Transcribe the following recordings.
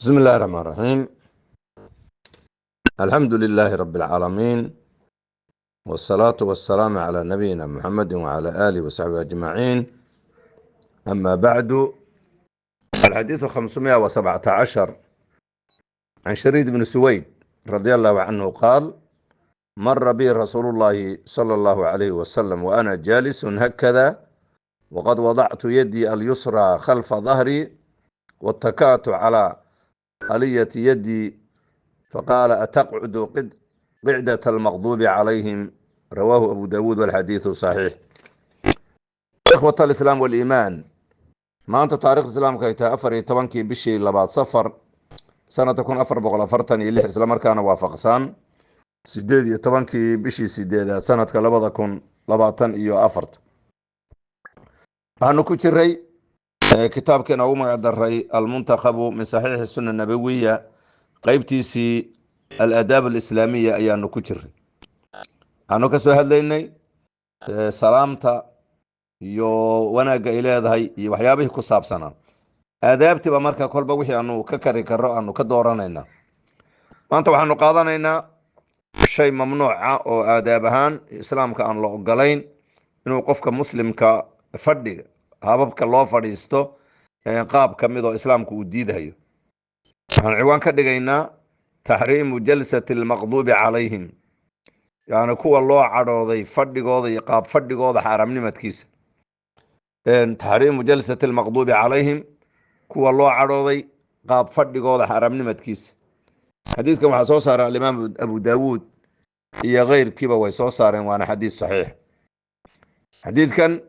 بسم الله الرحمن الرحيم، الحمد لله رب العالمين، والصلاة والسلام على نبينا محمد وعلى آله وصحبه أجمعين. أما بعد، الحديث 517: عن شريد بن سويد رضي الله عنه قال: مر بي رسول الله صلى الله عليه وسلم وأنا جالس هكذا، وقد وضعت يدي اليسرى خلف ظهري واتكأت على ألية يدي، فقال: أتقعد قعدة المغضوب عليهم؟ رواه أبو داود والحديث صحيح. إخوة الإسلام والإيمان، maanta taarikhda islaamka ay tahay 14-kii bishii labaad Safar sanadka 1446, islamarkaana waafaqsan 18-kii bishii sideedaad sanadka 2024, waxaanu ku jiray kitaabkeena ugu magac daray المنتخب من صحيح السنة النبوية, qeybtiisii الآداب الإسلامية ayaanu ku jiray. Waxaanu ka soo hadlaynay salaamta iyo wanaagga ay leedahay iyo waxyaabihii ku saabsanaa aadaabtiiba. Marka kolba wixii aanu ka kari karo aanu ka dooranayna. Maanta waxaanu qaadanaynaa shay mamnuuca oo aadaab ahaan islaamka aan la ogolayn inuu qofka muslimka fadhiga, hababka loo fadhiisto qaab ka mid oo islaamka uu diidayo. Waxaan ciwaan ka dhigaynaa تحريم جلسة المغضوب عليهم, yani kuwa loo cadhooday fadhigooda iyo qaab fadhigooda xaaraamnimadkiisa. تحريم جلسة المغضوب عليهم, kuwa loo cadhooday qaab fadhigooda xaaraamnimadkiisa. Xadiidkan waxaa soo saaray alimaam Abu Daawuud iyo keyrkiiba way soo saareen, waana xadiis saxiix. Xadiidkan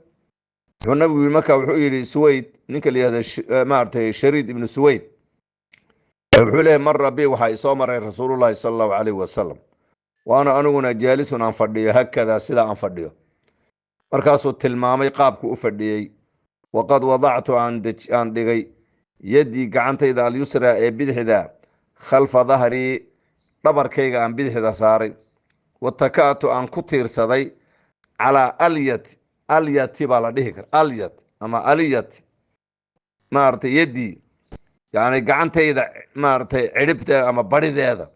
wuxuu nabigu yii, marka wuxuu yidhi Suweyd, ninka la yihahdo maaragtay Shariid ibnu Suweyd, wuxuu leeyahy: مر بي, waxaa isoo maray رسول الله صلى الله عليه وسلم وأنا aniguna جالس aan fadhiyo, هكذا, sidaa aan fadhiyo. Markaasuu tilmaamay qaabku u fadhiyey. وقد وضعت, aan dhigay, يدي, gacantayda, اليسرى, ee bidixda, خلف ظهري, dhabarkayga aan bidixda saaray, واتكأت, aan ku tiirsaday, على ألية, ألية baa la dhihi kara, ألية ama ألية, maaragtay, يدي, yani gacantayda maaragtay cidhibteeda ama barideeda,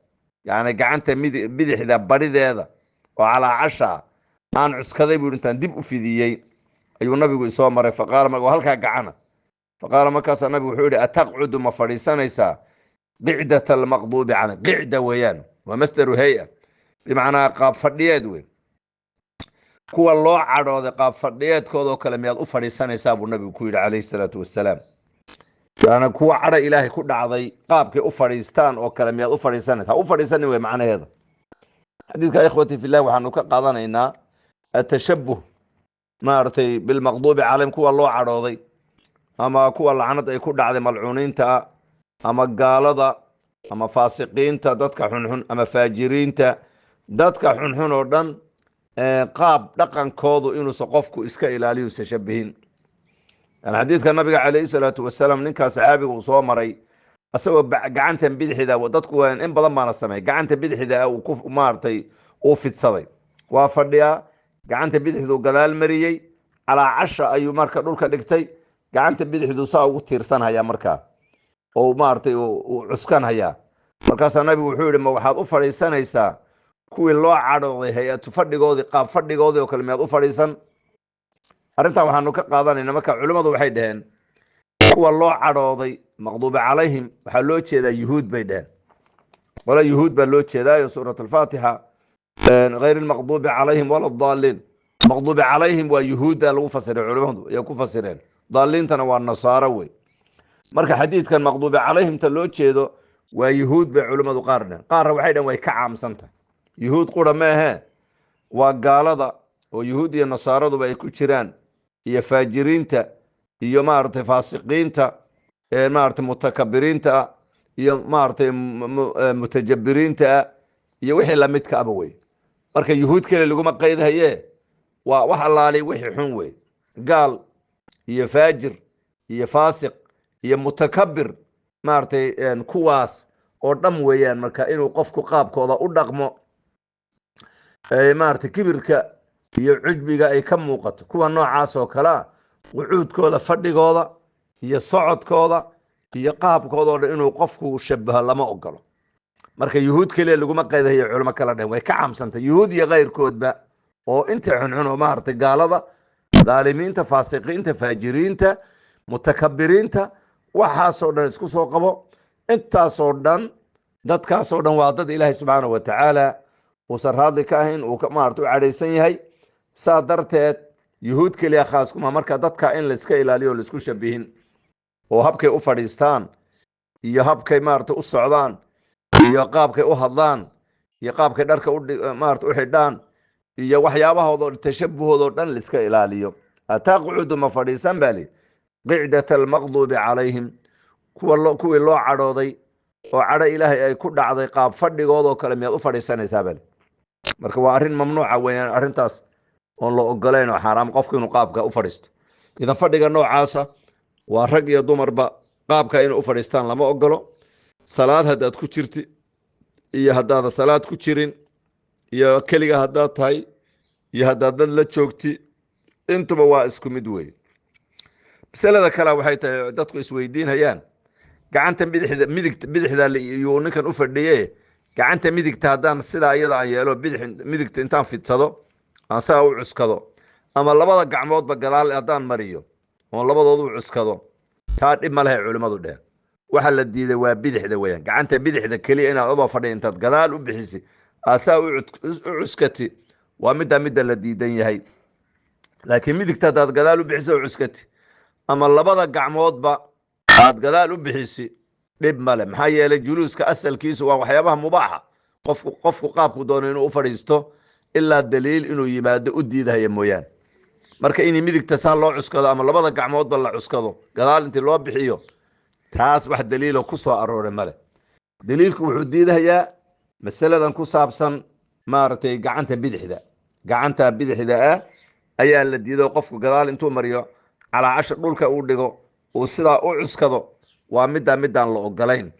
yani gacanta bidixda barideeda oo calaacasha aan cuskaday buu. Intaan dib u fidiyey ayuu nabigu isoo maray. فقال, oo halkaa gacana, فقال, markaasaa nabigu wuxuu yihi: أتقعد, ma fadhiisanaysaa, قعدة المغضوب عليهم? قعدة weeyaan waa مصدر هيئة, bimacnaa qaab fadhiyeed wey. Kuwa loo cadhooday qaab fadhiyeedkoodoo kale miyaad u fadhiisanaysaa, buu nabigu ku yidhi عليه الصلاة والسلام. Yani kuwa cadha Ilaahay ku dhacday qaabkay u fadhiistaan oo kale miyaad u fadhiisanaysaa? Ha u fadhiisanin wey macnaheeda. Xadiidka, إخوتي في الله, waxaanu ka qaadanaynaa التشبه maaragtay بالمغضوب عليهم, kuwa loo cadhooday ama kuwa lacnad ay ku dhacday, malcuuniinta ah ama gaalada ama faasiqiinta, dadka xunxun ama faajiriinta, dadka xunxun oo dhan qaab dhaqankoodu inuusan qofku iska ilaaliyo, usan shabihin. Yani xadiidka nabiga عليه الصلاة والسلام, ninkaa saxaabiga uu soo maray asagoo gacantan bidixda, dadku in badan baana sameey, gacanta bidixda ah uu ku maaragtay uu fidsaday, waa fadhiyaa, gacanta bidixduu gadaal mariyey, calaacasha ayuu marka dhulka dhigtay, gacanta bidixduu saa ugu tiirsanhayaa markaa oo maaragtay uu cuskanhayaa. Markaasaa nabigu wuxuu yihi: ma waxaad u fadhiisanaysaa kuwii loo cadhooday hay-atu fadhigoodii, qaab fadhigoodii oo kale miyaad u fadhiisan? Arrintan waxaanu ka qaadanayna marka, culimmadu waxay dhaheen kuwa loo cadhooday, مغضوب عليهم, waxaa loo jeedaa yuhuud bay dheheen. Qola yuhuud baa loo jeedaayo suurat alfaatixa غير المغضوب عليهم ولا الضالين, مغضوب عليهم waa yuhuudda lagu fasiray, culimadu ayay ku fasireen. Daaliintana waa nasaaro wey. Marka xadiidkan مغضوب عليهم ta loo jeedo waa yuhuud bay culimmadu qaar dheheen. Qaarna waxay dheheen way ka caamsan tahay, yuhuud qura maahe, waa gaalada oo yuhuud iyo nasaaraduba ay ku jiraan iyo faajiriinta iyo maaragtay faasiqiinta, maaragtay mutakabiriinta ah iyo maaragtay mutajabiriinta ah iyo wixii lamidka aba wey. Marka yuhuud kale laguma qaydhaye, waa wax allaali wixii xun wey. Gaal iyo faajir iyo faasiq iyo mutakabir, maaragtay kuwaas oo dhan weeyaan. Marka inuu qofku qaabkooda u dhaqmo, maaragtay kibirka iyo cujbiga ay ka muuqato, kuwa noocaas oo kale a, qucuudkooda, fadhigooda iyo socodkooda. Iyo qaabkoodoo dhan inuu qofku shabaho lama ogolo. Marka yuhuud keliya laguma qeydahayo, culimo kala dhehen way ka caamsantay yuhuud iyo kayrkoodba, oo inta xunxun oo maaragtay gaalada, dhaalimiinta, faasiqiinta, faajiriinta, mutakabiriinta, waxaasoo dhan isku soo qabo. Intaasoo dhan, dadkaasoo dhan waa dad Ilaahay subxaana wa tacaala uusan raadli ka ahayn, uu maarata u cadhaysan yahay. Saa darteed yuhuud keliya khaas kuma. Marka dadka in laiska ilaaliyo o laisku shabihin, oo habkay u fadhiistaan iyo habkay maarata u socdaan iyo qaabkay u hadlaan iyo qaabkay dharka maarata u xidhaan iyo waxyaabahoodao tashabuhoodoo dhan laiska ilaaliyo. Ataqcudu, ma fadhiisan baa li, qicdata almaqduubi calayhim, kuwa kuwii loo cadhooday oo cadho Ilaahay ay ku dhacday, qaab fadhigoodoo kale miyaad u fadhiisanaysaa bali? Marka waa arrin mamnuuca weeyaan arrintaas, oon la ogolayn oo xaaraam qofku inuu qaabka u fadhiisto. Idan fadhiga noocaasa waa rag iyo dumarba qaabka inay u fadhiistaan lama ogolo. Salaad haddaad ku jirti iyo haddaada salaad ku jirin, iyo keliga haddaad tahay iyo haddaad dad la joogti, intuba waa isku mid weeye. Masalada kale waxay tahay, dadku isweydiinayaan, gacanta bidixda, midig, bidixda yuu ninkan u fadhiye, gacanta midigta haddaan sidaa iyada aan yeelo, bidix midigta intaan fidsado aan sidaa u cuskado, ama labada gacmoodba gadaal haddaan mariyo oon labadooda u cuskado, taa dhib ma lehay culimmadu dheh. Waxa la diiday waa bidixda weeyaan. Gacanta bidixda keliya inaad adoo fadhiya intaad gadaal u bixisi aad saa u cuskati, waa middaa midda la diidan yahay. Laakiin midigta haddaad gadaal u bixiso o cuskati, ama labada gacmoodba aad gadaal u bixisi, dhib male. Maxaa yeelay juluuska asalkiisu waa waxyaabaha mubaaxa, qofku qaabku doono inuu u fadhiisto, ilaa daliil inuu yimaado u diidahaya mooyaane. Marka inay midigta saa loo cuskado ama labada gacmoodba la cuskado gadaal intii loo bixiyo, taas wax daliilo ku soo arooray male. Daliilku wuxuu diidahayaa masaladan ku saabsan maaragtay gacanta bidixda. Gacanta bidixda ah ayaa la diido, qofku gadaal intuu mariyo calaacasha dhulka uu dhigo uu sidaa u cuskado, waa middaa midaan la ogolayn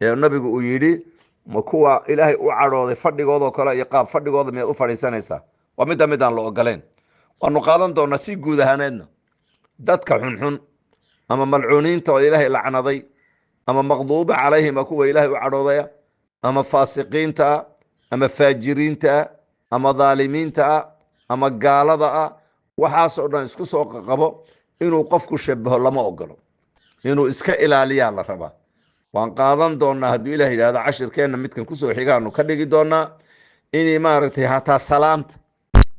ee nabigu uu yidhi: "Ma kuwa Ilaahay u cadhooday fadhigoodoo kale iyo qaab fadhigooda miyaad u fadhiisanaysaa?" Waa middaa midaan la ogolayn. Waanu qaadan doonaa si guud ahaaneedna dadka xunxun ama malcuuniinta oo Ilaahay lacnaday, ama maqduuba calayhim, kuwa Ilaahay u cadhoodaya, ama faasiqiinta ah, ama faajiriinta ah, ama dhaalimiinta ah, ama gaalada ah, waxaasoo dhan isku soo qaqabo, inuu qofku shabaho lama ogolo, inuu iska ilaaliyaa la rabaa. Waan qaadan doonaa hadduu Ilah yidhahdo, cashirkeenna midkan kusoo xigaanu ka dhigi doonaa inay maaragtay hataa salaamta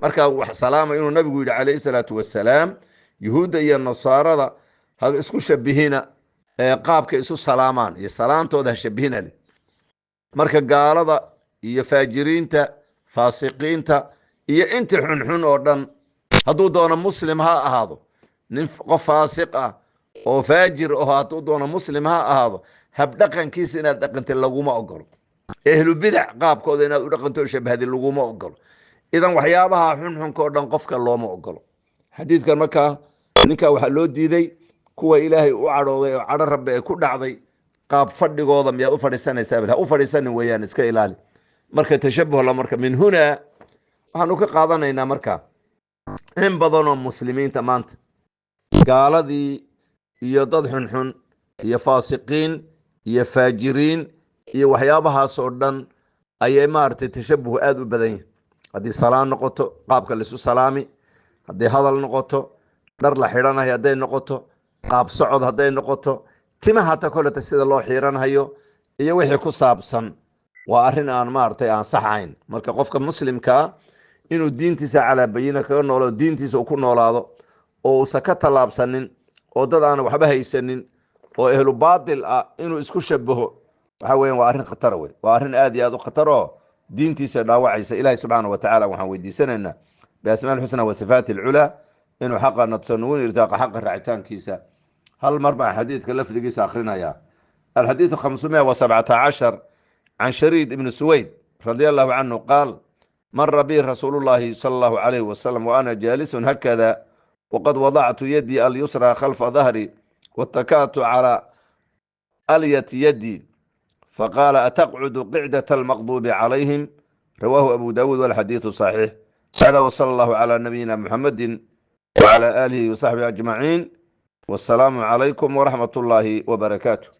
markaa wax salaama inuu nabigu yidhi calayhi salaatu wasalaam: "Yuhuudda iyo nasaarada ha isku shabihina, qaabka isu salaamaan iyo salaamtooda ha shabihina leh." Marka gaalada iyo faajiriinta, faasiqiinta iyo inti xunxun oo dhan, hadduu doono muslim ha ahaado, nin qof faasiq ah oo faajir aho hadduu doono muslim ha ahaado, habdhaqankiisa inaad dhaqantay laguma ogolo. Ehlu bidac qaabkooda inaad u dhaqanto shabahdi laguma ogolo. Idan waxyaabaha xunxunka oo dhan qofka looma ogolo. Xadiidkan markaa ninkaa waxaa loo diiday kuwa Ilaahay u cadhooday oo cadho Rabbi ay ku dhacday qaab fadhigooda miyaad u fadhiisanaysaa? Ha u fadhiisanin weeyaan, iska ilaali. Marka tashabuh la. Marka min hunaa waxaanu ka qaadanaynaa marka in badanoo muslimiinta maanta gaaladii iyo dad xunxun iyo faasiqiin iyo faajiriin iyo waxyaabahaas oo dhan ayay maaragtay tashabuh aada u badan yahay. Haddii salaan noqoto, qaabka laisu salaami, haddii hadal noqoto, dhar la xidhanayo hadday noqoto, qaab socod hadday noqoto, timaha hata koleta sida loo xiiranhayo iyo wixii ku saabsan, waa arrin aan maaragtay aan sax ahayn. Marka qofka muslimkaa inuu diintiisa calaa bayina kaga noolo, diintiisa uu ku noolaado oo uusan ka tallaabsanin, oo dad aan waxba haysanin oo ehlu baatil ah inuu isku shabaho, waxa weyan waa arrin khatara wey, waa arrin aad iyo aad u khatar oo diintiisa dhaawacaysa. Ilahi subxaana wa tacala waxaan weydiisanaynaa biasmaa alxusna wa sifaati alculaa inuu xaqa natso, nugun irsaaqa xaqa raacitaankiisa. Hal mar baan xadiidka lafdigiisa akhrinayaa. Alxadiidu 517, can Shariid ibni Suweyd radia allahu canhu qaal: mara bi rasuulu llahi sala allahu calayhi wasalam wa ana jaalisun hakada, waqad wadactu yadii alyusra khalfa dahri wataka'tu calaa alyati yadii, faqaala: "Ataqcudu qicdata almaqduubi calayhim?" Rawaahu Abu Dawuud walxadiidu saxiix. Hada wsala allahu calaa nabiyina Muxamedi wcalaa aalihi wasaxbihi ajmaciin. Wasalaamu calaykum waraxmat ullaahi wabarakaatu.